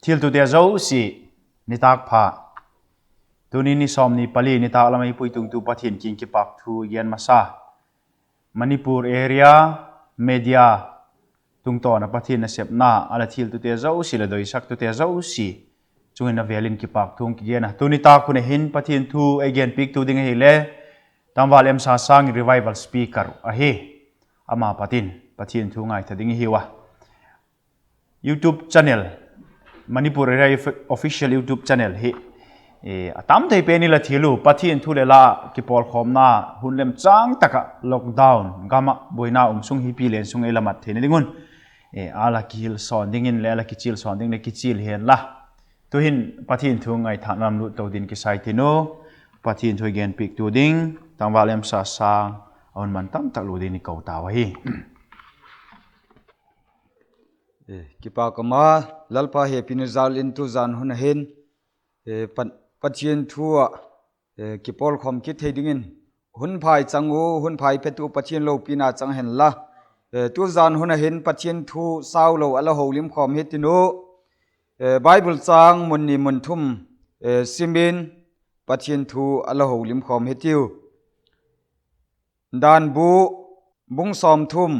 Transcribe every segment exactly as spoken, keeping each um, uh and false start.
Thiltute zosia, nitâk pha. Tuni ni sawmni pali nitâk lam ei puitungtu Pathian kiang kipâk thu i gen masa. Manipur area media tungtawn ah Pathian nasepna a la thiltute zosia leh doisaktute zosia chung in a vêl in kipâk thu hung kigen a. Tuni nitâk hun ah hin Pathian thu ei genpiaktu ding ahile, Tangval M. Sasang, revival speaker ahi. Ama pat in Pathian thu ngaitha ding i hiu a. YouTube channel, Manipur Area Official YouTube channel hi, a tam thei pen i la thil u, Pathian thu leh la kipawlkhawmna hun lemchâng tak ah lockdown gam ah buaina um sung hipi len sung ei la mat theina ding un, a la kihilsawn dingin leh a la kichialsawn ding leh kichial hen la. Tu'hin Pathian thu ngaithâkna lam lut to din kisai tin u, Pathian thu ei genpiaktu ding Tangval M. Sasang a hun man tam tak lut dingin i ko tau ahi. Kipâk um a, Lalpa hepina jal in tuzan hun ah hin Pathian thu ah kipawlkhawm kit thei dingin hun pha i chang u, hun pha i petu Pathian lopina chang hen la. Tuzan hun ah hin Pathian thu sau lo a la holimkhawm hitiu. Bible châng mun ni mun thum sim in Pathian thu a la holimkhawm hitiu. Danbu bung sawmthum,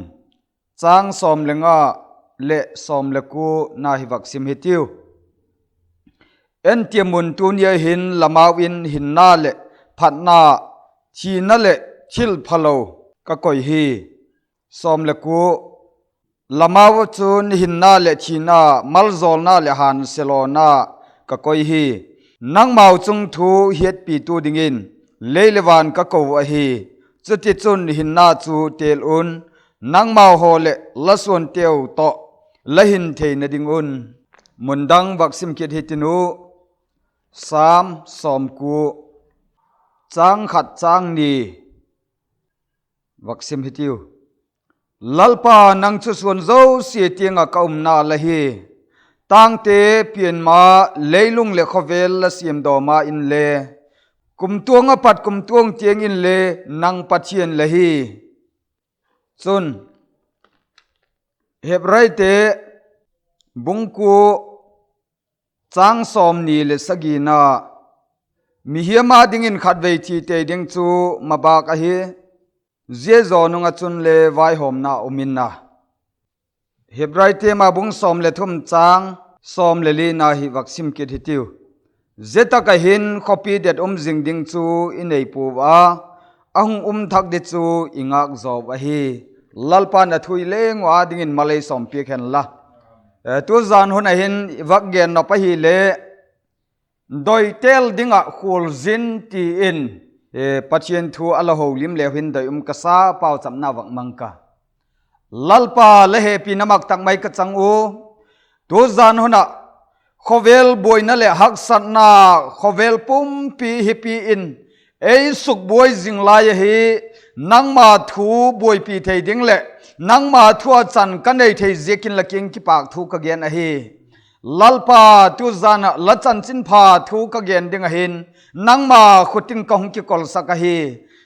châng sawm le nga leh sawm le kua na hi vak sim hitiu. En tia mun tuni a hin la mau in hinna leh phatna, thina leh thil phalo ka koi hi. Sawm le kua, la mau ah chun hinna leh thina, maljawlna leh hânsia lawna ka koi hi. Nangmau chung thu hiatpitu dingin lei leh van ka ko ahi. Chutichun hinna chu têl un, nangmau haw leh la suanteu tawh la hin theina ding un. Mundang vak sim kit hitiu. Sam sawmkua, châng khat châng ni vak sim hitiu. Lalpa, nang chu suan zosia tiang ah ka umna la hi. Tângte pian ma, leilung leh khawvel la siamdaw ma inle, kumtuang ah pat kumtuang tiang inle nang Pathian la hi. Chun, Hebraite bung kua, châng sawmni leh sagina, mihiam â dingin khatvei thi tei ding chu mabâk ahi, zia zaw nung ah chunle vaihawmna um in a. Hebraite ma bung sawm le thum, châng sawm le lina hi vak sim kit hitiu. Zia tak ah hin khawpi det um zing ding chu i nei puau a, a hung um thak di chu i ngâk zaw uh ahi. Lalpa'n a thu i leng uh â dingin mal ei sawmpiak hen la. Tuzan hun ah hin i vak gen nop ahile, Doitel ding ah khualzin ti in Pathian thu a la holim leu hin doi um ka sa, pauchapna vak mang ka. Lalpa, la hepina mak tak mai ka chang u. Tuzan hun ah khawvel buaina leh haksatna, khawvel pumpi hipi in ei sukbuai zing lai ahi. Nangma thu buaipi thei ding leh nangma thu ah chan ka nei thei ziakin la kiang kipâk thu ka gen ahi. Lalpa, tuzan ah la chanchinpha thu ka gen ding ahin nangma khut in ka hung kikolsak ahi.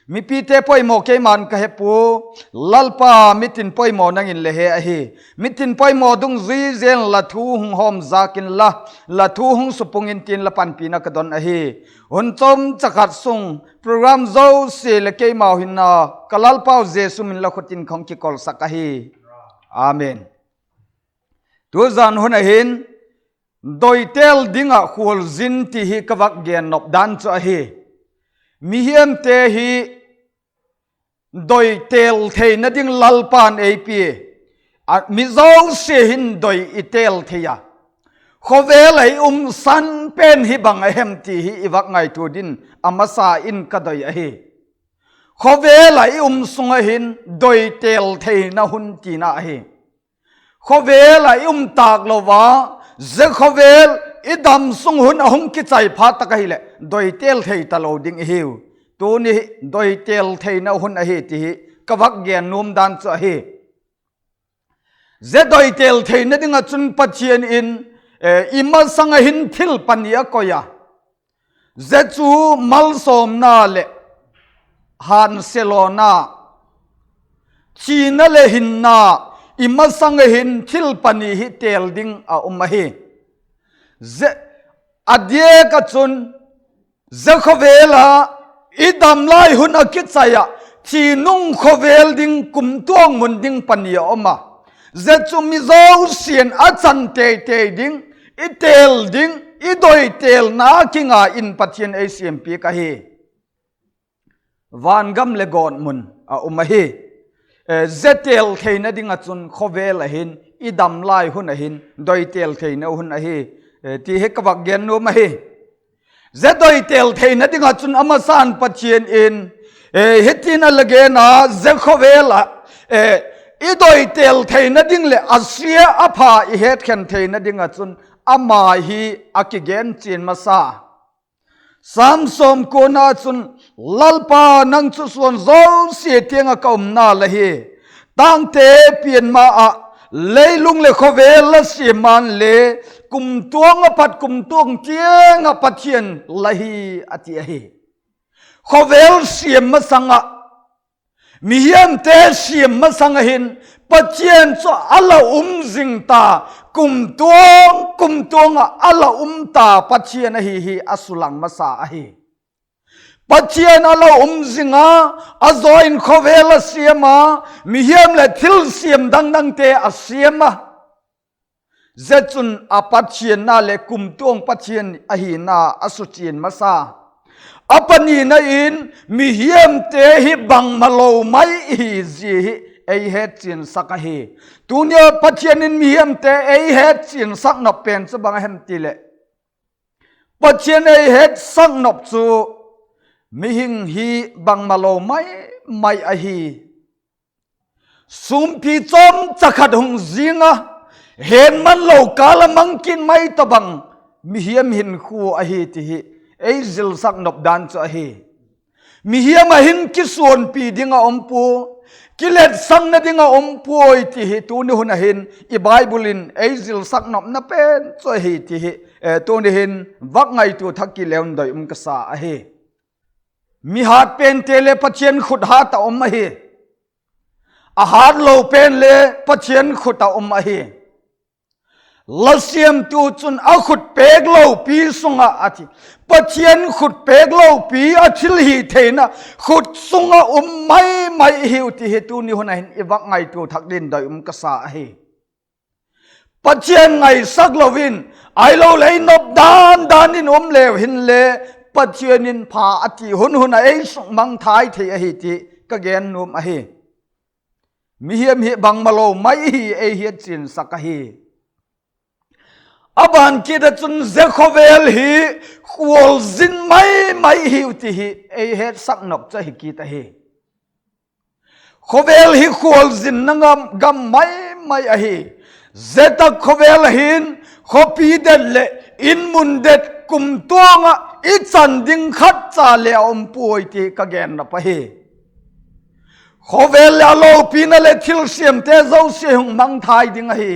Mipite poimaw keima'n ka he pua, Lalpa, mitin poimaw nang in le he ahi. Mitin poimaw dungzui zel in la thu hung hawm zâk inla, la thu hung supung intin la panpina ka don ahi. Hun chawm cha khat sung program zosia leh keimau hinna ka Lalpau Jesu min la khut in ka hung kikolsak ahi. Amen. Tuzan hun ah hin doitel ding ah khualzin ti hi ka vak gen nop dan chu ahi. Mihiamte hi doitel theina ding Lalpa'n ei pia. Mi zosia hin doi i tel thei a, khawvel ah i um san pen hi bang a hem ti hi i vak ngaitua ding a masa in ka doi ahi. Khawvel ah i um sung ah hin doitel theina hun tina ahi. Khawvel ah i um tâk lo a, zia khawvel i dam sung hun a hung kichai phat tak ahileh doitel thei talo ding i hiu. Tuni hi doitel theina hun ahi ti hi ka vak gen nuam dan chu ahi. Zia doitel theina ding ah chun Pathian in i masang ah hin thil pani a koi a. Zia chu malsawmna leh hânsia lawna, thina leh hinna, i masang ah hin thil pani hi têl ding a um ahi. Zia, a diak ah chun, zia khawvel ah i dam lai hun ah kichai ah, thi nung khawvel ding, kumtuang mun ding pani a um a. Zia chu mi zosia'n a chan tei tei ding, i têl ding, i doi têlna kinga in Pathian ei siampiak ahi. Van gam leh gawtmun a um ahi. Zia têl theina ding ah chun khawvel ah hin, i dam lai hun ah hin, doi têl theina hun ahi, ti hi ka vak gen nuam ahi. Zia doi têl theina ding ah chun a masa'n Pathian in, hitin a la gen a, zia khawvel ah, i doi têl theina ding leh a sia a pha i hetkhen theina ding ah chun ama hi a kigen chian masa. Sam sawmkuana chun, Lalpa, nang chu suan zosia tiang ah ka umna la hi. Tângte pian ma ah, leilung leh khawvel la siam ma'n le, kumtuang ah pat kumtuang tiang ah Pathian la hi, a ti ahi. Khawvel siam masang ah, mihiamte siam masang ah hin, Pathian chu a la um zing ta, kumtuang kumtuang ah a la um ta Pathian ahi hi a sulang masa ahi. Pathian a la um zing a, a zaw in khawvel a siam a, mihiam leh thilsiam dang dangte a siam a. Zia chun a Pathianna leh kumtuang Pathian ahina a suchian masa. A panina in, mihiamte hi bangmalo mai hi zia hi ei hetchiansak ahi. Tuni a Pathian in mihiamte ei hetchiansak nop pen chu bang a hem ti leh, Pathian ei hetsak nop chu mihing hi bangmalo mai mai ahi. Sûmpi chawmcha khat hung zing a, hen manlo kâl a mang kit mai tawhbang mihiam hinkhua ahi ti hi ei zilsak nop dan chu ahi. Mihiam ah hin kisuanpi ding a um pua, kiletsakna ding a um puai ti hi tuni hun ah hin i Bible in ei zilsak nopna pen chu ahi ti hi, tuni hin vak ngaitua thak kit leu in doi um ka sa ahi. Mi hât pente le Pathian khut hât ah um ahi. A hâtlo pen le Pathian khut ah um ahi. La siamtu chun a khut pêk lopi sung ah a ti, Pathian khut pêk lopi a thil hi theina khut sung ah um mai mai hiu ti hi tuni hun ah hin i vak ngaitua thak dingin doi um ka sa ahi. Pathian ngaisak lo in, ahiloleh ei nop dan dan in um leu hinle, Pathian in pha a ti hun hun ah ei sukmangthai thei ahi ti ka gen nuam ahi. Mihiam hi bangmalo mai hi ei hiatchiansak ahi. A ban kit ah chun zia khawvel hi khualzin mai mai hiu ti hi ei hetsak nop chu ahi kit ahi. Khawvel hi khualzinna gam mai mai ahi. Zia tak khawvel ah hin khawpi det leh in mun det kumtuang ah i chan ding khat cha le a um puai ti ka gen nop ahi. Khawvel leh a lopina leh thilsiamte zosia hung mangthai ding ahi.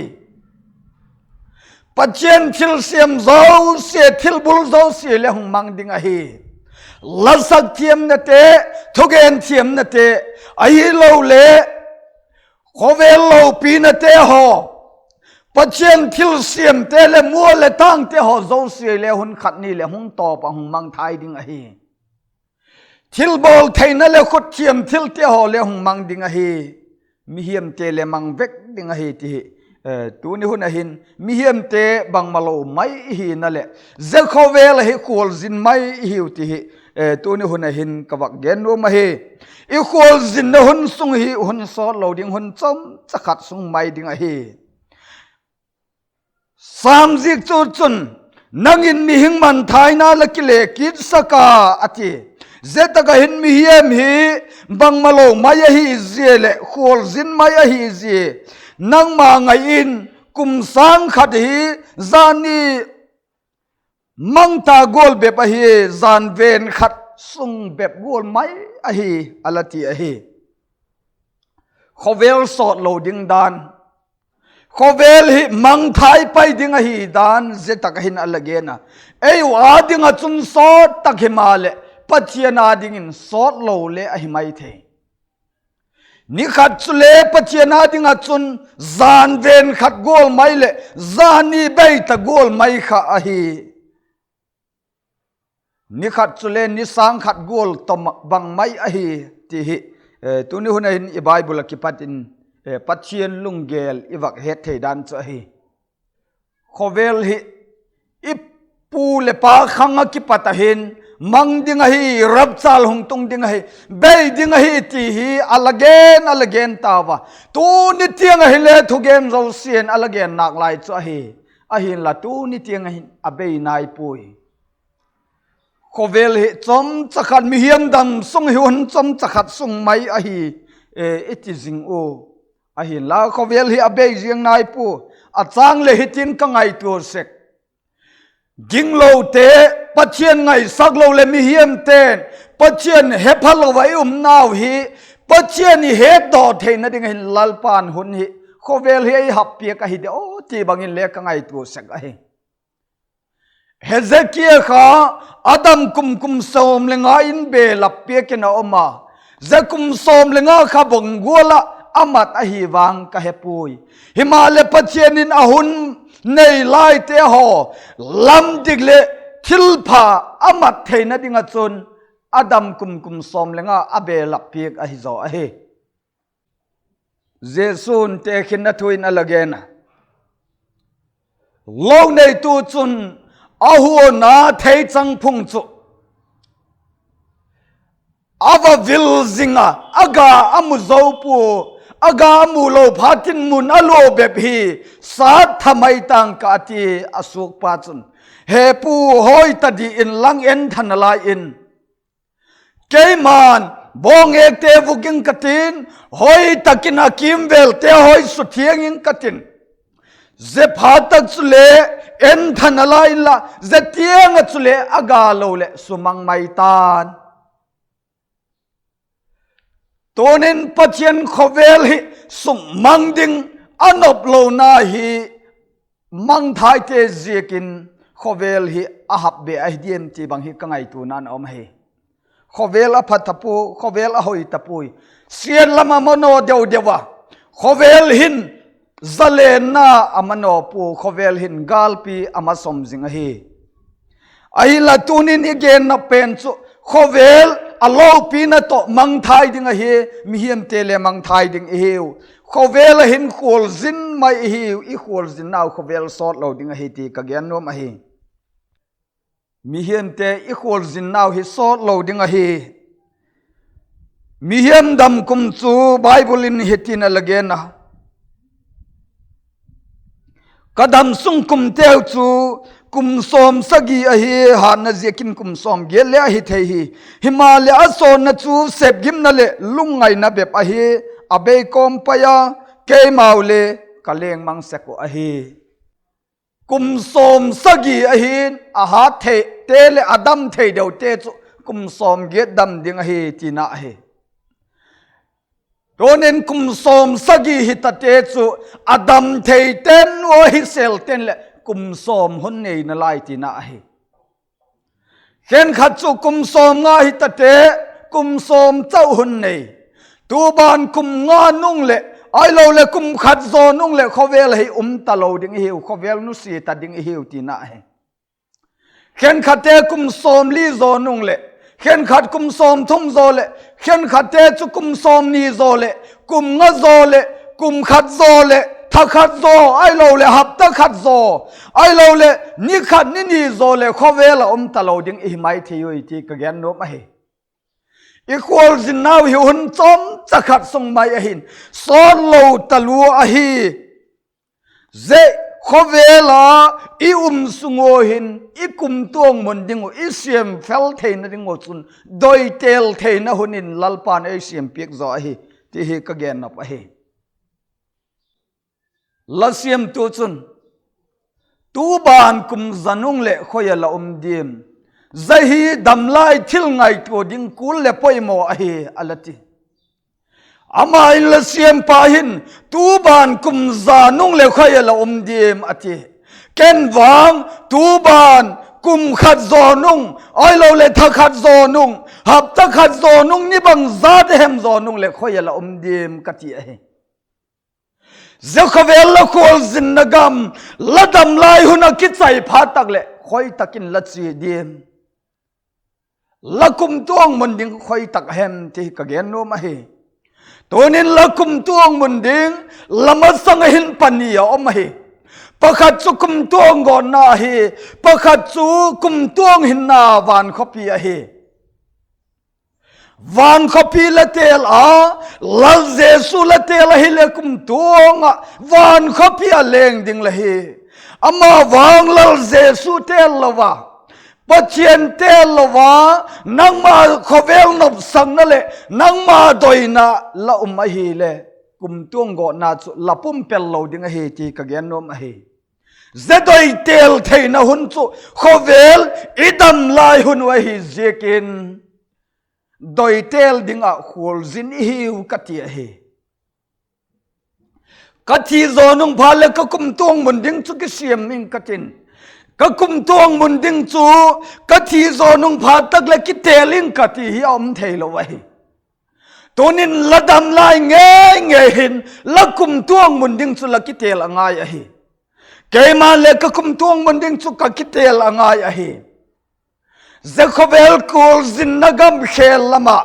Pathian thilsiam zosia, thilbul zosia le hung mang ding ahi. Lasak thiamnate, thugen thiamnate, ahilole khawvel lopinate haw, Pathian thilsiamte leh mual leh tângte haw zosia le hun khat ni leh hung tawp ah hung mangthai ding ahi. Thilbawl theina leh khut thiam thilte haw le hung mang ding ahi. Mihiamte le mang vek ding ahi ti hi, tuni hun ah hin mihiamte bangmalo mai i hina leh, zia khawvel ah hi khualzin mai i hiu ti hi, tuni hun ah hin ka vak gen nuam ahi. I khualzinna hun sung hi hun sawt lo ding hun chawmcha khat sung mai ding ahi. Sam ziaktu chun, nang in mihing mangthaina la kile kitsak a, a ti. Zia tak ah hin mihiam hi bangmalo mai ahi zia leh khualzin mai ahi zia, nangma ngai in kum sâng khat hi zani mang ta gual bep ahi, jan ven khat sung bep gual mai ahi, a la ti ahi. Khawvel sawt lo ding dan, khawvel hi mangthai pai ding ahi dan zia tak ah hin a la gen a. Ei u â ding ah chun sawt tak himaleh, Pathian â dingin sawt lo le ahi mai thei. Ni khat chule Pathian â ding ah chun jan ven khat gual mai leh jan ni bei ta gual mai kha ahi. Ni khat chule ni sâng khat gual tawh bang mai ahi, ti hi, tuni hun ah hin i Bible ah kipat in Pathian lunggel i vak het thei dan chu ahi. Khawvel hi i pu leh pa khang ah kipat ah hin mang ding ahi, rapture hung tung ding ahi, bei ding ahi ti hi a la gen a la gen tau a. Tuni tiang ah hile thugen zosia'n a la gen nâk lai chu ahi. Ahinla tuni tiang ah hin a bei nai puai. Khawvel hi chawmcha khat, mihing dam sung hi hun chawmcha khat sung mai ahi, i ti zing u. Ahinla khawvel hi a bei ziang nai pua. A châng leh hitin ka ngaitua sek: ginglote, Pathian ngaisak lo leh mihiamte'n Pathian he phalo ah i umnau hi Pathian i hetdaw theina ding hin Lalpa'n hun hi, khawvel hi ei hap piak ahi de aw ti bang in le ka ngaitua sek ahi. Hezekia kha a dam kum, kum sawm le nga in belap piak in a um a, zia kum sawm le nga kha bang gual ah a mat ahi vang ka he puai. Himaleh Pathian in a hun nei laite haw lam dik leh thilpha a mat theina ding ah chun a dam kum, kum sawm le nga a belap piak ahi zaw ahi. Jesu'n tekhinna thu in a la gen a: Lo neitu chun a huan a theichang phung chu a va vil zing a, a ga a mu zo pua, a ga a mu lo phatin mun a lua bep hi sat tha mai tang ka, a ti. A suakpa chun, He pu, hoi ta di inlang, en tha nalai in. Keima'n bawng ekte vuk ing ka tin, hoi tak in a kîmvêlte hoi suthiang ing ka tin, zia phat tak chule en tha nalai inla, zia tiang ah chule a ga lo leh sumang mai ta'n. Tunin Pathian khawvel hi sukmang ding a nop lona hi mangthaite ziakin khawvel hi a hap be ahi diam ti bang hi ka ngaituana'n a um ahi. Khawvel a pha ta pua, khawvel a hoi ta puai. Siat lam a manaw deu deu a, khawvel hin zalenna a manaw pua, khawvel hin gâlpi a ma sawm zing ahi. Ahinla tunin i genna pen chu khawvel a lopina tawh mangthai ding ahi, mihiamte le mangthai ding i hiu. Khawvel ah hin khualzin mai i hiu, i khualzinnau khawvel sawt lo ding ahi ti ka gen nuam ahi. Mihiamte i khualzinnau hi sawt lo ding ahi. Mihiam dam kum chu Bible in hitin a la gen a: Ka dam sung kumteu chu kum sawm sagi ahi, hâtna ziakin kum sawm giat le ahi thei hi. Himaleh a sawnna chu sepgimna leh lungngaina bep ahi, a bei kawm pai a, keimau le ka leng mang sek uh ahi. Kum sawm sagi ahi'n, a hât theite leh a dam thei deute chu kum sawm giat dam ding ahi tina ahi. Tunin kum sawm sagi hi tate chu a dam thei ten ua, hi sel ten leh kum sawm hun nei nalai tina ahi. Khenkhat chu kum sawm nga hi tate, kum sawm chau hun nei. Tu ban kum nga nung leh, ahiloleh kum khat zaw nung leh khawvel hi um talo ding i hiu, khawvel nusia ta ding i hiu tina ahi. Khenkhatte kum sawmli zaw nung leh, khenkhat kum sawmthum zaw leh, khenkhatte chu kum sawmni zaw leh, kum nga zaw leh, kum khat zaw leh, tha khat zaw, ahiloleh hapta khat zaw, ahiloleh ni khat ni ni zaw leh khawvel ah um talo ding i hi mai thei ui ti ka gen nuam ahi. I khualzinnau hi hun chawmcha khat sung mai ahi'n, sawt lo talua ahi. Zia khawvel a i um sung ua hin i kumtuang mun ding uh, i siam fel theina ding uh chun doitel theina hun in Lalpa'n ei siam piak zaw ahi ti hi ka gen nop ahi. La siamtu chun, Tu ban kum za nung leh khoi ah la um diam? Zia hi damlai thil ngaitua ding kul leh poimaw ahi, a la ti. Ama in la siampa hin, Tu ban kum za nung leh khoi ah la um diam? a ti. Ken vang, Tu ban kum khat zaw nung, ahiloleh tha khat zaw nung, hapta khat zaw nung, ni bangzat a hem zaw nung leh khoi a la um diam ka ti ahi. Zia khawvel la khualzinna gam, la dam lai hun a kichai phat tak leh khoi tak in la chia diam? La kumtuang mun ding khoi tak hem ti ka gen nuam ahi. Tunin la kumtuang mun ding la masang ah hin pani a um ahi. Pakhat chu kumtuang gawtna ahi, pakhat chu kumtuang hinna van khawpi ahi. Van khawpi la têl a, Lal Jesu la têl ahileh kumtuang ah van khawpi a leng ding la hi. Ama vang Lal Jesu têl lo a, Pathian têl lo a, nangma khawvel nopsakna leh nangma doina la um ahileh, kumtuang gawtna chu la pumpel lo ding ahi ti ka gen nuam ahi. Zia doi têl theina hun chu khawvel i dam lai hun uh ahi ziakin, doi têl ding ah khualzin i hiu ka ti ahi. Ka thi zaw nung phat leh ka kumtuang mun ding chu kisiam ing ka tin, ka kumtuang mun ding chu ka thi zaw nung phat tak leh kitêl ing ka ti hi a um theilo ahi. Tunin la dam lai ngei ngei hin la kumtuang mun ding chu la kitêl a ngai ahi. Keima leh ka kumtuang mun ding chu ka kitêl a ngai ahi. Zia khawvel khualzinna gam khêl lam ah,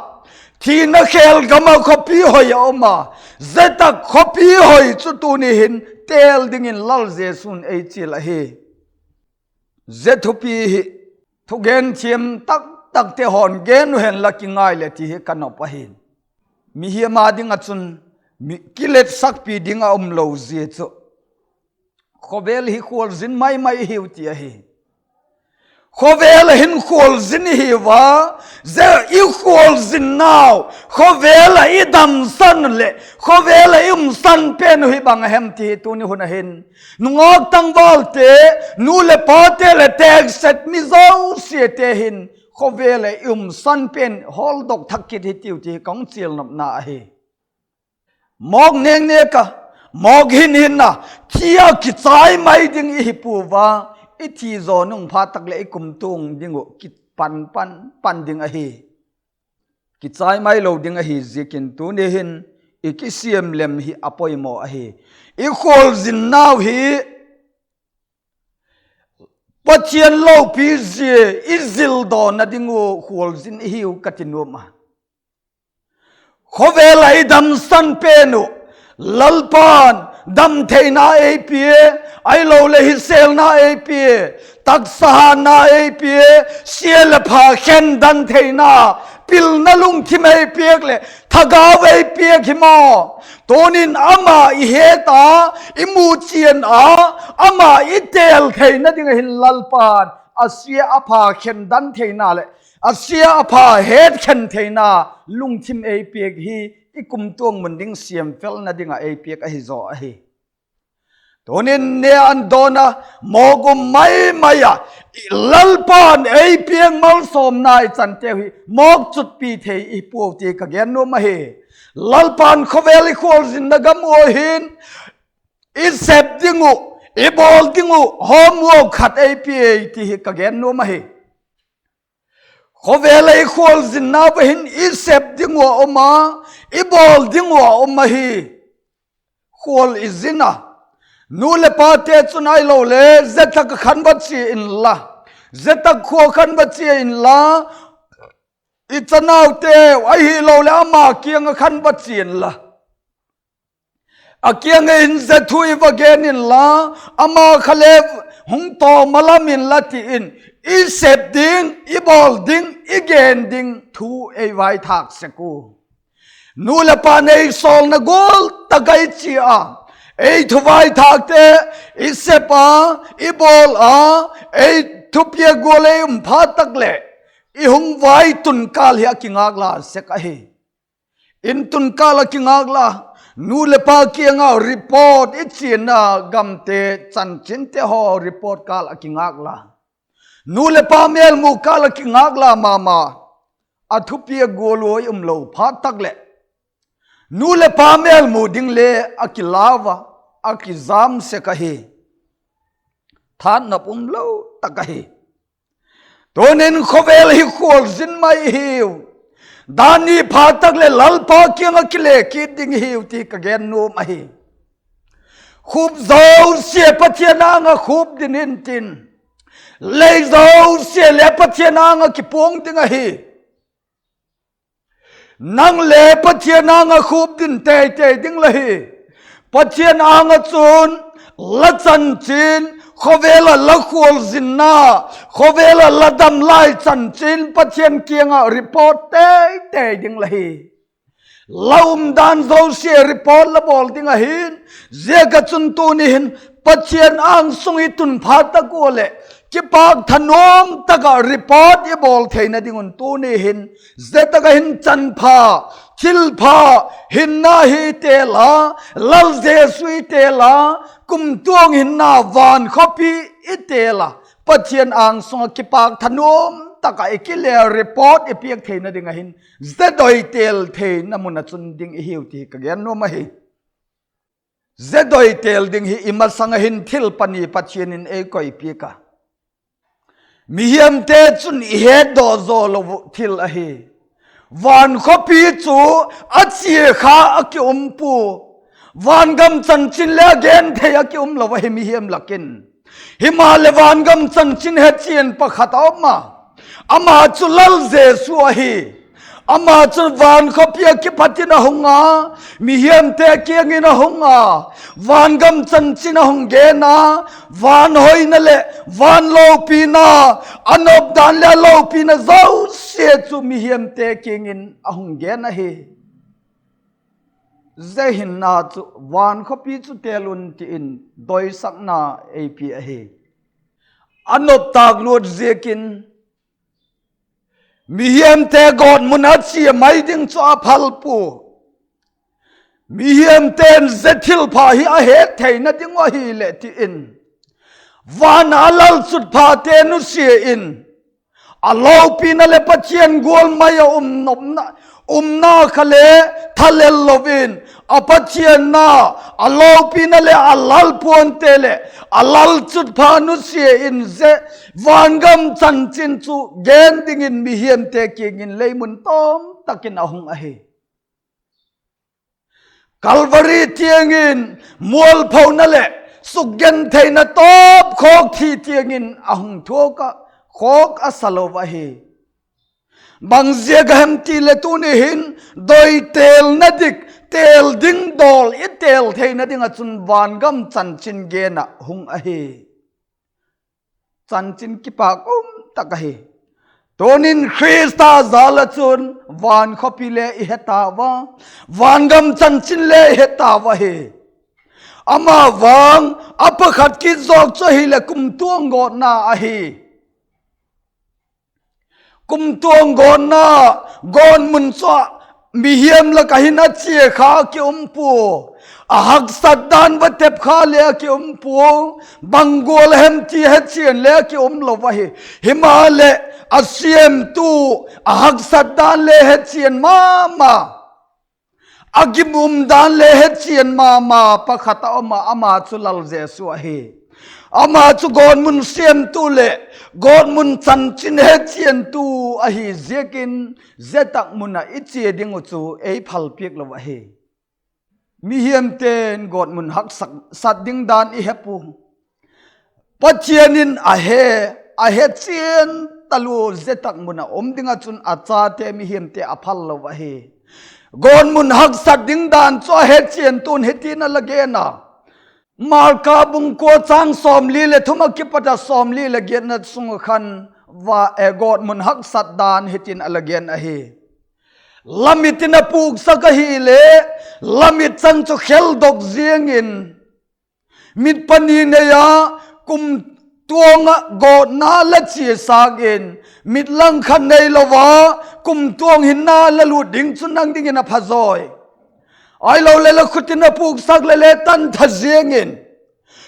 thina khêl gam ah khawpi hoi a um a, zia tak khawpi hoi chu tuni hin têl dingin Lal Jesu'n ei chial ahi. Zia thupi hi thugen thiam taktakte haw'n gen uh hen la kingai leh ti hi ka nop ahi. Mihing â ding ah chun kiletsakpi ding a um lo zia chu khawvel hi khualzin mai mai hiu ti ahi. Khawvel ah hin khualzin i hiu a, zia i khualzinnau khawvel ah i damsan leh khawvel ah i umsan pen uh hi bang a hem ti hi tuni hun ah hin nungak tangvalte, nu leh pate leh tekset mi zosiate hin khawvel ah i umsan pen hawldok thak kit hi tiu ti ka hung chialnopna ahi. Mawk nêk nêk a, mawk hin hin a, thi a kichai mai ding i hi pua a, i thi zaw nung phat tak leh i kumtuang ding uh kipan pan pan ding ahi. Kichai mai lo ding ahi ziakin tuni hin i kisiam lem hi a poimaw ahi. I khualzinnau hi Pathian lopi zia i zildawna ding uh khualzin i hiu ka ti nuam a. Khawvel ah i damsan pen uh, Lalpa'n damtheina ei pia, ahiloleh hisêlna ei pia, taksa hâtna ei pia, sia leh pha khen dan theina, pilna lungthim ei piak leh thagau ei piak hi maw. Tunin ama i het a, i mu chian a, ama i têl theina ding ah hin Lalpa'n a sia a pha khen dan theina leh a sia a pha het khen theina lungthim ei piak hi i kumtuang mun ding siamfelna ding ah ei piak ahi zaw ahi. Tunin ne an dawn a, mawk um mai mai a, Lalpa'n ei piak malsawmna i chanteu hi mawk chutpi thei i puau ti ka gen nuam ahi. Lalpa'n khawvel i khualzinna gam ua hin i sep ding uh, i bawl ding uh homework khat ei pia ei ti hi ka gen nuam ahi. Khawvel ah i khualzinnau a hin i sep ding uh a um a, i bawl ding uh a um ahi. Khual i zin a, nu leh pate chun ahilole zia tak ah khan va chia inla, zia tak khua khan va chia inla, i chanauteu ahiloleh ama kiang ah khan va chia inla, a kiang ah hin zia thu i va gen inla, ama kha le hung tawm a lam inla ti in, i sep ding, i bawl ding, i gen ding thu ei vaithâk sek u. Nu leh pa'n ei sawlna gual tak ah i chia a, ei thu vaithâkte i sep a, i bawl a, ei thupiak gual ei um phat tak leh, i hung vai tunkâl hi a kingâk la sek ahi. In tunkâl a kingâk la, nu leh pa kiang ah report i chiana gamte, chanchinte haw report kâl a kingâk la, nu leh pa mêlmu kâl a kingâk la ma ma, a thupiak gual ua i umlo phat tak leh, nu leh pa mêlmu ding le a kilau a, a kizam sek ahi. Thanop umlo tak ahi. Tunin khawvel hi khualzin mai i hiu. Dan ni pha tak leh Lalpa kiang ah kile kit ding i hiu ti ka gen nuam ahi. Khup zosia Pathian âng ah khup din intin, lei zosia le Pathian âng ah kipuang ding ahi. Nang le Pathian âng ah khup din tei tei ding la hi. Pathian âng ah chun la chanchin, khawvel ah la khualzinna, khawvel ah la damlai chanchin Pathian kiang ah report tei tei ding la hi. La umdan zosia report la bawl ding ahi'n. Ziak ah chun tuni hin Pathian âng sung i tun phat tak ua leh, kipâk thanuam tak ah report i bawl theina ding un tuni hin, zia tak ah hin chan pha, thil pha, hinna hi i tel a, Lal Jesu i tel a, kumtuang hinna van khawpi i tel a, Pathian âng sung ah kipâk thanuam tak ah i kile report i piak theina ding ahi'n, zia doi tel theina mun ah chun ding i hiu ti ka gen nuam ahi. Zia doi tel ding hi i masang ah hin thil pani Pathian in ei koi piak a, mihiamte chun i hetdaw zaw lo thil ahi. Van khawpi chu a chia kha a ki um pua. Van gam chanchin le a gen thei a ki um lo ahi mihiam lak in. Himaleh van gam chanchin hechian pakhat a um a, ama chu Lal Jesu ahi. Ama chu van khawpi ah kipat in a hung a, mihiamte kiang in a hung a, van gam chanchin a hung gen a, van hoina leh van lopina, a nop dan leh a lopina zosia chu mihiamte kiang in a hung gen ahi. Zia hinna chu van khawpi chu tel un ti in doisakna ei pia ahi. A nop tâk luat ziakin, mihiamte gawtmun a chia mai ding chu a phal pua. Mihiamte'n zia thilpha hi a het theina ding uh ahileh ti in, van a lalchutphate nusia in, a lopina leh Pathian gual mai ah um nopna, umna kha le thalel lo in, a Pathianna, a lopina leh a lalpuante leh a lalchutpha nusia in zia van gam chanchin chu gen dingin mihiamte kiang in lei mun tawm tak in a hung ahi. Calvary tiang in mualphona leh sukgentheina tawp khawk thi tiang in a hung thuak ah, khawk a sa lo ahi. Bang ziak a hem ti leh tuni hin doi telna dik, tel ding dawl i tel theina ding ah chun van gam chanchin gen ah hung ahi. Chanchin kipâk um tak ahi. Tunin Khrista jal ah chun van khawpi le i he tau a, van gam chanchin le i he tau ahi. Ama vang a pakhat kit zawk chu ahileh kumtuang gawtna ahi. Kumtuang gawtna, gawtmun chu ah mihiam lak ah hin a chia kha ki um pua. A haksat dan va tep kha le a ki um pua. Bang gual a hem ti hechian le a ki um lo ahi. Himaleh a siamtu, a haksat dan le hechian ma ma, a gim um dan le hechian ma ma pakhat a um a, ama chu Lal Jesu ahi. Ama chu gawtmun siamtu leh gawtmun chanchin hechiantu ahi ziakin, zia tak mun ah i chia ding uh chu ei phalpiak lo ahi. Mihiamte'n gawtmun haksat ding dan i he pua. Pathian in a he, a he chian talua zia tak mun ah um ding ah chun a chate mihiamte a phal lo ahi. Gawtmun haksat ding dan chu a hechiantu'n hitin a la gen a. Marka bung kua châng sawmli leh thum ah kipat a sawmli leh giatna sung ah khan, va, e, gawtmun haksat dan hitin a la gen ahi. La mit in a pûksak ahileh, la mit chang chu kheldok ziang in, mit pani nei a, kumtuang ah gawtna la chia sâng in, mit langkhat neilo a, kumtuang hinna la lût ding chu nang dingin a phazawi. Ahiloleh la khut in a pûksak leh le tantha ziang in,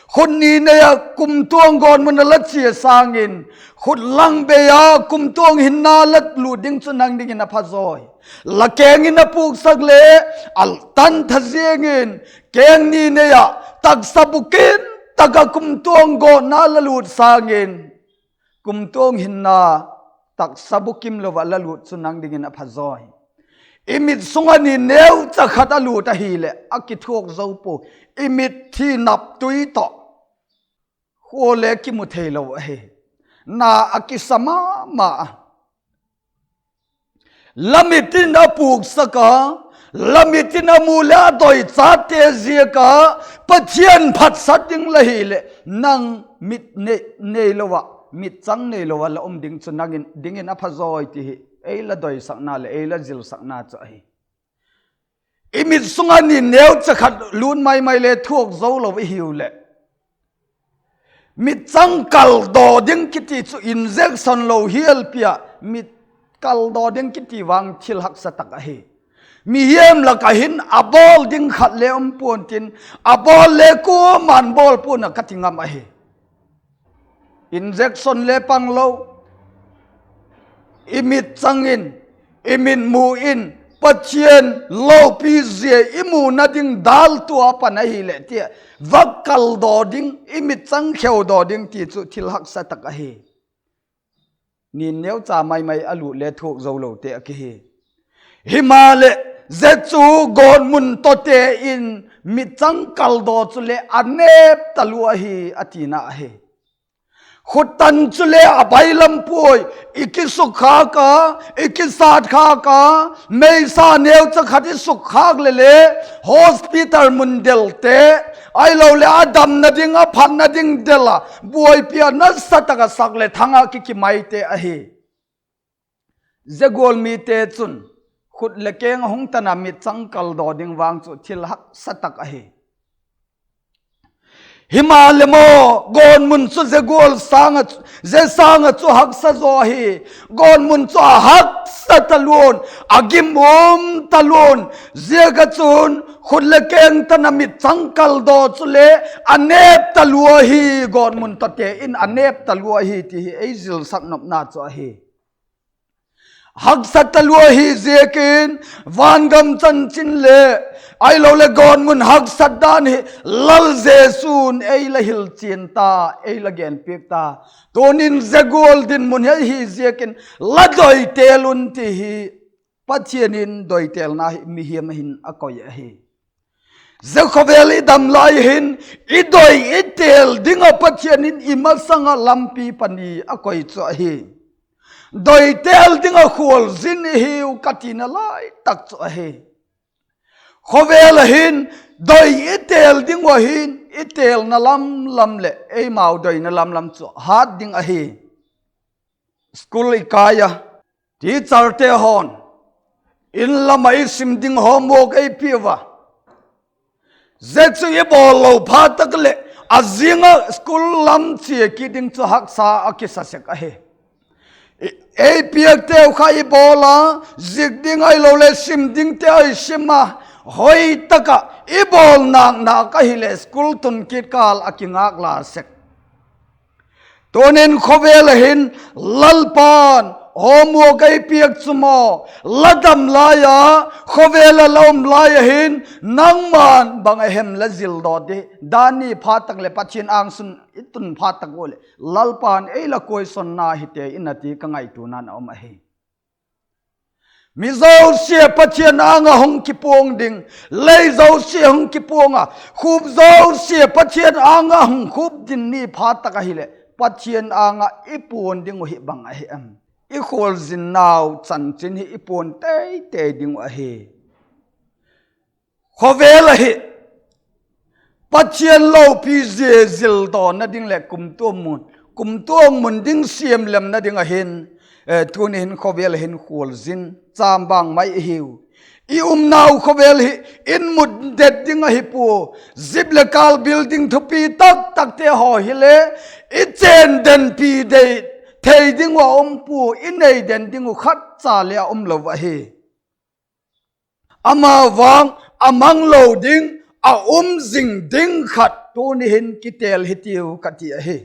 khut ni nei ah kumtuang gawtmun ah la chia sâng in, khut lang bei a kumtuang hinna la lût ding chu nang dingin a phazawi. La keng in a pûksak le a tantha ziang in, keng ni nei ah taksa bukim tak ah kumtuang gawtna la lût sâng in, kumtuang hinna taksa bukim lo ah la lût chu nang dingin a pha zaw hi. I mit sung ah ni neucha khat a lût ahileh a kithuak zo pua, i mitthi nap tui tawh khua le kimu theilo ahi. Na a kisa ma ma a. La mit in a puksak a, la mit in a mu leh a doichate ziak a Pathian phatsat ding la hileh, nang mit neilo ah, mitchang neilo ah la um ding chu nang dingin a pha zawi ti hi ei la doisakna leh ei la zilsakna chu ahi. I mit sung ah ni neucha khat lût mai mai le thuak zo lo i hiu leh, mitchang kaldaw ding kiti chu injection lo hial pi ah mit kaldaw ding kiti vang thil haksa tak ahi. Mihing lak ah hin a bawl ding khat le um pua'n tin, a bawl le kuama'n bawl pua'n a ka ti ngam ahi. Injection le pang lo, i mitchang in, i mitmu in Pathian lopi zia i muna ding dâl tua pan ahileh tia, va kaldaw ding, i mitchang kheudaw ding ti chu thil haksa tak ahi. Ni neucha mai mai a lût le thuak zo lote a kihi. Himaleh, zia chu gawtmun tawte in mitchang kaldaw chule a nêp talua ahi a tina ahi. Khuttan chule a bailam puai, i kisukkhâk a, i kisâtkhâk a, meisa neucha khat i sukkhâk leh le, hospital mun delte, ahiloleh a damna ding, a phatna ding del a buaipi a nasa tak ah sak leh thang ah kiki maite ahi. Zia gual mite chun khut leh keng a hung tan a mitchang kaldaw ding vang chu thil haksa tak ahi. Himaleh maw, gawtmun chu zia gual sâng ah, zia sâng ah chu haksa zaw ahi. Gawtmun chu a haksa talua'n, a gim um talua'n, ziak ah chun khut leh keng tan a mitchang kaldaw chule a nêp talua hi, gawtmun tawte in a nêp talua hi ti hi ei zilsak nopna chu ahi. Haksa talua hi ziakin, vangam chanchin le, ahiloleh gawtmun haksat dan hi Lal Jesu'n ei la hilchian ta, ei la genpiak ta. Tunin zia gual dinmun hi ahi ziakin, la doitel un ti hi Pathian in doitelna hi mihing hin a koi ahi. Zia khawvel i dam lai hin, i doi i têl ding ah Pathian in i masang ah lampi pani a koi chu ahi. Doitel ding ah khualzin i hiu ka tina lai tak chu ahi. Khawvel ah hin, doi i têl ding uh ahin, i têlna lam lam leh eimau doina lam lam chu hat ding ahi. School i kai a, teacherte haw'n in lam ah i sim ding homework ei piau a, zia chu i bawl lo phat tak leh, a zing ah school lam chia kit ding chu haksa a kisa sek ahi. Ei piakteu kha i bawl a, zik ding ahiloleh sim dingte i sim a, hoi tak ah i bawl nâk nâk ahileh school tun kit kâl a kingâk la sek. Tunin khawvel ah hin Lalpa'n homework ei piak chu maw, la dam lai a, khawvel ah la um lai ah hin, nangma'n bang a hem la zildaw di, dan ni phat tak leh Pathian âng sung i tun phat tak ua leh, Lalpa'n ei la kuaisawmna hite in a ti ka ngaituana'n a um ahi. Mi zosia Pathian âng ah hung kipuang ding, lei zosia hung kipuang a, khup zosia Pathian âng ah hung khup ding ni phat tak ahileh, Pathian âng ah i puan ding uh hi bang ahi em? I khualzinnau chanchin hi i puan tei tei ding uh ahi. Khawvel ahi, Pathian lopi zia zildawna ding leh kumtuang mun, kumtuang mun ding siam lemna ding ah hin, tuni hin khawvel ah hin khualzin châm bang mai i hiu. I umnau khawvel hi in mut det ding ahi pua, zip leh kâl building thupi tak takte haw hile, i chên denpi thei ding ua um pua, i nei den ding uh khatcha le a um lo ahi. Ama vang a mang lo ding, a um zing ding khat tuni hin kitêl hitiu ka ti ahi.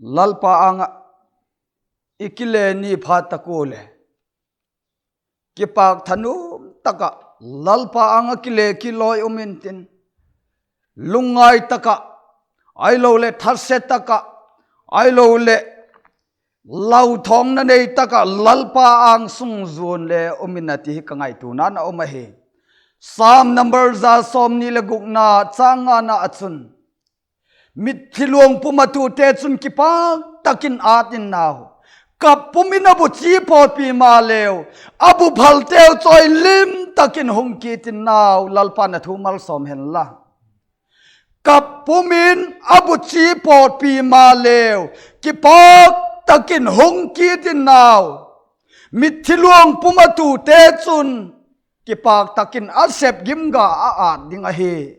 Lalpa âng ah i kile ni phat tak ua leh, kipâk thanuam tak ah Lalpa âng ah kile kit lawi um intin, lungngai tak ah, ahiloleh thase tak ah, ahiloleh lauthawngna nei tak ah Lalpa âng sung zuan le um in a ti hi ka ngaituana'n a um ahi. Sam number za sawmni leh gukna châng ngana ah chun, Mithi luang pum a tute chun kipak tak in ât in nau, kap pum in a bu chi pawtpi maleu, a bu phalteu chawi lim tak in hung kit in nau, Lalpa'n a thu malsawm hen la. Kap pum in a bu chi pawtpi maleu, kipak tak in hung kit in nau, mithi luang pum a tute chun kipak tak in a sep gim ga a ât ding ahi.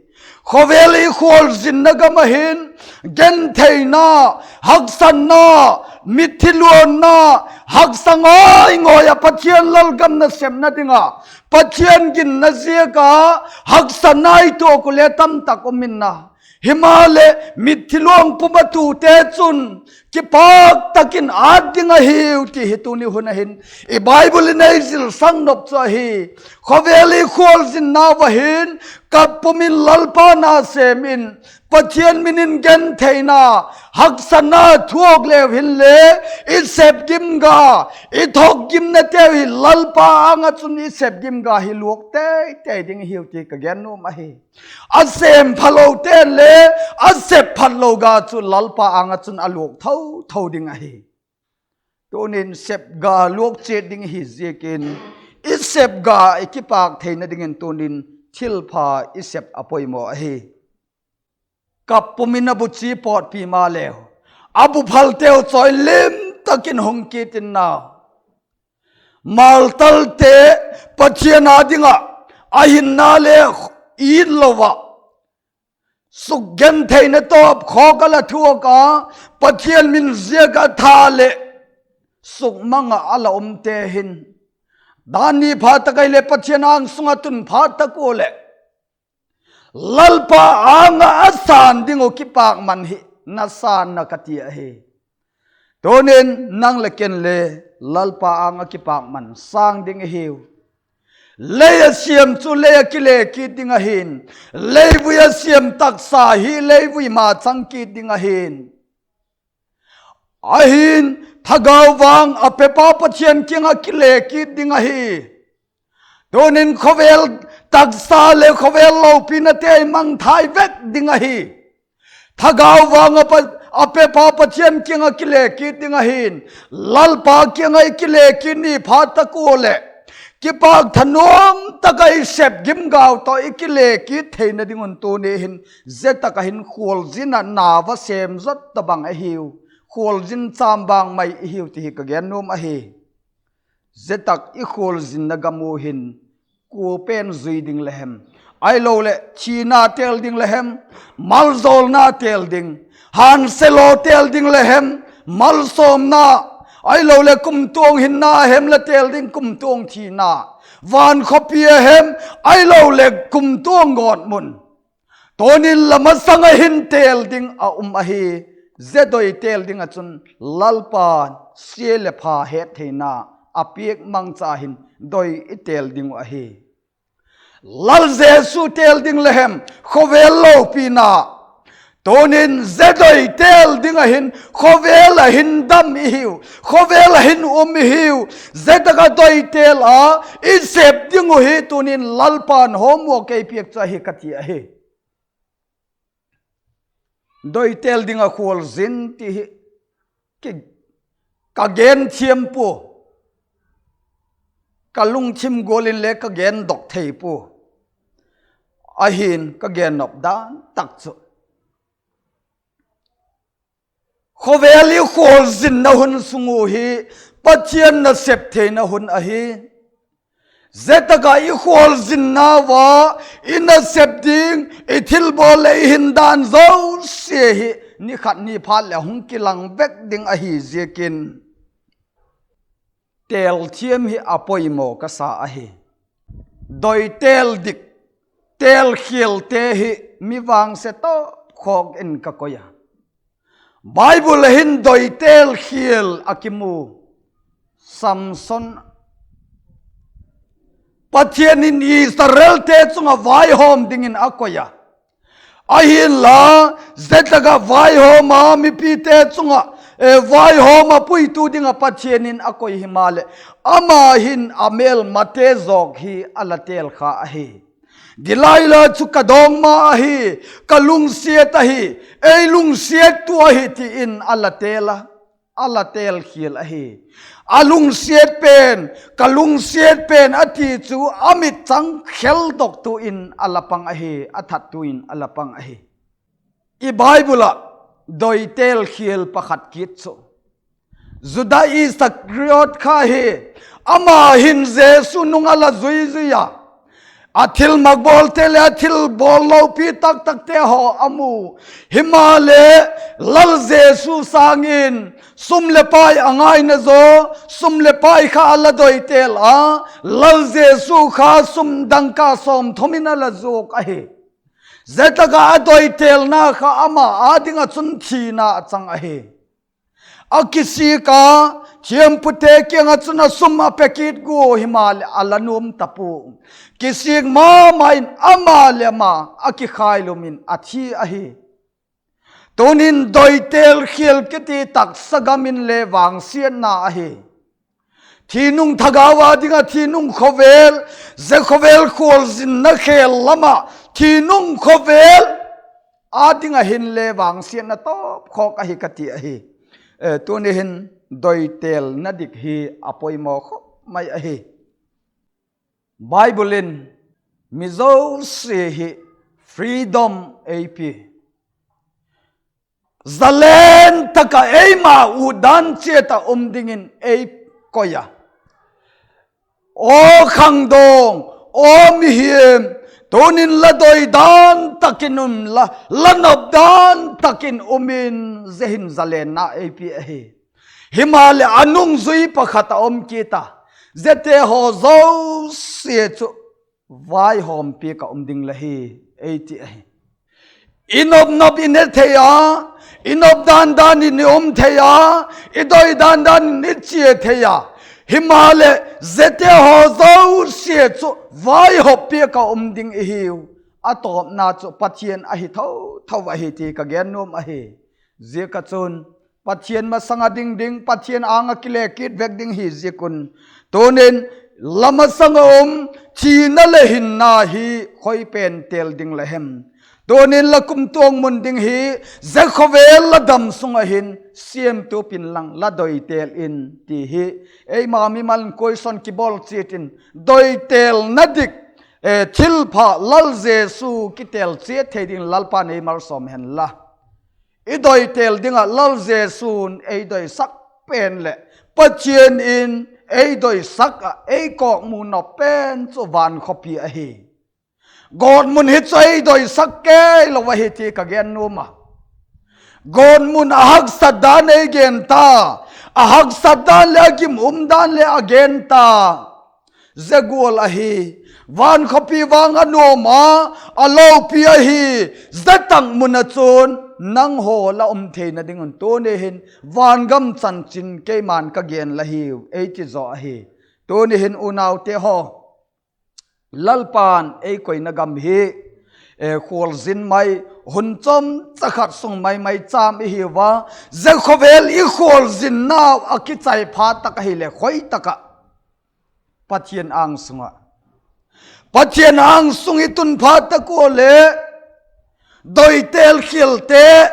Khawvel i khualzinna gam ah hin gentheina, haksatna, mithi luanna, haksa ngai ngai ah Pathian lalgam nasepna ding ah, Pathian ginna ziak a haksatna i tuak u le tamtak um in a, himaleh mithi luang pum a tute chun kipak tak in ât ding ahiu ti hi tuni hun ah hin i Bible in ei zilsang nop chu ahi. Khawvel i khualzinnau ah hin kap pum in Lalpa na sêm in, Pathian min in gentheina, haksatna thuak leu hinle, i sep gim ga, i thok gimnateu hi Lalpa âng ah chun i sep gim ga hi luak tei tei ding hiu ti ka gen nuam ahi. A sêm phalote'n le a sep phatlo ga chu Lalpa âng ah chun a luak tho tho ding ahi. Tunin sep ga luak chiat ding hi ziakin, i sep ga i kipâk theina dingin tunin thilpha i sep a poimaw ahi. Kap pum in a bu chi pawtpi maleu, a bu phalteu chawi lim tak in hung kit in nau, maltalte Pathian â ding ah a hinna le it lo ah, sukgentheina tawp khawk a la thuak a, Pathian min ziak a tha leh sukmang ah a la umte hin, dan ni phat tak ahileh Pathian âng sung ah tun phat tak ua leh Lalpa âng ah a sân ding uh kipâkman hi na sân na ka ti ahi. Tunin nang leh ken le Lalpa âng ah kipâkman sâng ding i hiu. Lei a siam chu lei ah kile kit ding ahi'n, leivui a siam taksa hi leivui ma chang kit ding ahi'n, ahi'n, thagau vang a pepa Pathian kiang ah kile kit ding ahi. Tunin khawvel taksa leh khawvel lopinate i mangthai vek ding ahi. Thagau vang a pa, a pepa Pathian kiang ah kile kit ding ahi'n, Lalpa kiang ah i kile kit ni phat tak ua leh, kipâk tha nuam tak ah i sep gim gau tawh i kile kit theina ding un tuni hin, zia tak ah hin khualzin ah na va sêm zot tabang i hiu, khualzin châm bang mai i hiu ti hi ka gen nuam ahi. Zia tak i khualzinna gam u hin kua pen zui ding le hem, ahiloleh thina tel ding le hem, malzawlna tel ding, hânsia law tel ding le hem, malsawmna, ahiloleh kumtuang hinna hem la tel ding, kumtuang thina, van khawpi a hem, ahiloleh kumtuang gawtmun, tunin la masang ah hin tel ding a um ahi. Zia doi tel ding ah chun Lalpa'n sia leh pha hettheina a piak mangcha hin doi i tel ding uh ahi. Lal Jesu tel ding le hem, khawvel lopina, tunin zia doi tel ding ah hin khawvel ah hin dam i hiu, khawvel ah hin um i hiu. Zia tak ah doi tel a i sep ding uh hi tunin Lalpa'n homework ei piak chu ahi ka ti ahi. Doi tel ding ah khualzin ti hi ki, ka gen thiam pua, ka lungthim gual in le ka gen dok thei pua, ahi'n ka gen nop dan tak chu, khawvel i khualzinna hun sung u hi Pathian nasep theina hun ahi. Zia tak ah i khualzinnau a i nasep ding, i thilbawl leh i hin dan zosia hi ni khat ni phat leh hung kilang vek ding ahi ziakin, tel thiam hi a poimaw ka sa ahi. Doi tel dik, tel khialte hi mi vangse tawp khawk in ka koi a. Bible ah hin doi tel khial a kimu. Samson, Pathian in Israelte chung ah vaihawm dingin a koi a. Ahinla, zia tak ah vaihawm a mipite chung ah vaihawm a puitu ding ah Pathian in a koi himaleh, ama hin a mêlmate zawk hi a la têl kha ahi. Delilah chu ka dawngma ahi, ka lungsiat ahi, ei lungsiattu ahi ti in a la têl a, a la têl khial ahi. A lungsiat pen, ka lungsiat pen a ti chu a mit chang kheldoktu in a la pang ahi, a thattu in a la pang ahi. I Bible ah doi têl khial pakhat kit chu Juda Iskariot kha hi, ama hin Jesu nung a la zui zui a, a thilmak bawlte leh a thil bawl lopi tak takte haw a mu. Himaleh, Lal Jesu sâng in sum leh pai a ngaina zaw, sum leh pai kha a la doi têl a, Lal Jesu kha sum dangka sawmthum in a la zuak ahi. Zia tak ah a doi têlna kha ama â ding ah chun thina a chang ahi. A kisik a, thiampute kiang ah chun a sum a pe kit gua himaleh a la nuam ta pua. Kisik ma ma in ama leh ama a kikhailum in a thi ahi. Tunin doi têl khial kiti taksa gam inle vangsiatna ahi. Thinung thagau â ding ah thinung khawvel, zia khawvel khualzinna khêl lam ah thinung khawvel â ding ah hinle vangsiatna tawp khawk ahi ka ti ahi. Tuni hin doi têlna dik hi a poimaw khawp mai ahi. Bible in mi zosia hi freedom ei pia, zalen tak ah eima utdan chiat ah um dingin ei koi a. Aw khangdawng, aw mihing, tunin la doi dan tak in um la, la nop dan tak in um in, zia hin zalenna ei pia ahi. Himaleh a nungzui pakhat a um kit a, ziate haw zosia chu vaihawmpiak ah um ding la hi ei ti ahi. I nop nop in i ne thei a, i nop dan dan in i um thei a, i doi dan dan in i chia thei a. Himaleh ziate haw zosia chu vaihawmpiak ah um ding i hiu. A tawpna chu Pathian ahi tho tho ahi ti ka gen nuam ahi. Ziak ah chun Pathian masang ah ding ding, Pathian âng ah kile kit vek ding hi ziak un, tunin la masang ah um thina leh hinna hi khoi pen têl ding la hem? Tunin la kumtuang mun ding hi zia khawvel la dam sung ah hin siamtu pin lang la doi têl in ti hi eima mimal in question kibawl chiat in, doi têlna dik, thilpha Lal Jesu kitêl chiat thei dingin Lalpa'n ei malsawm hen la. I doi têl ding ah Lal Jesu'n ei doisak pen leh Pathian in ei doisak ah ei kawkmu nop pen chu van khawpi ahi. Gawtmun hi chu ei doisak kei lo ahi ti ka gen nuam a. Gawtmun a haksat dan ei gen ta, a haksat dan leh a gim um dan leh a gen ta. Zia gual ahi, van khawpi vang a nuam a, a lopi ahi. Zia tak mun ah chun nanghaw la um theina ding un tuni hin vangam chanchin keima'n ka gen la hiu ei ti zaw ahi. Tuni hin unaute haw, Lalpa'n ei koina gam hi khualzin mai, hun chawmcha khat sung mai mai châm i hiu a. Zia khawvel i khualzinnau a kichai phat tak ahileh khoi tak ah Pathian âng sung ah, Pathian âng sung i tun phat tak ua leh, doi têl khialte,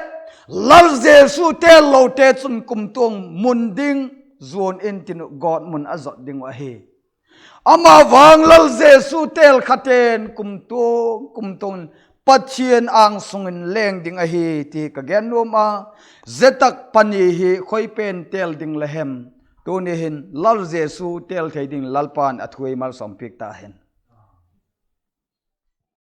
Lal Jesu têl lote chun kumtuang mun ding zuan intin uh gawtmun a zot ding uh ahi. Ama vang Lal Jesu têl khate'n kumtuang kumtuang in Pathian âng sung in leng ding ahi ti ka gen nuam a. Zia tak pani hi khoi pen têl ding la hem? Tuni hin Lal Jesu têl thei dingin Lalpa'n a thu ei malsawmpiak ta hen.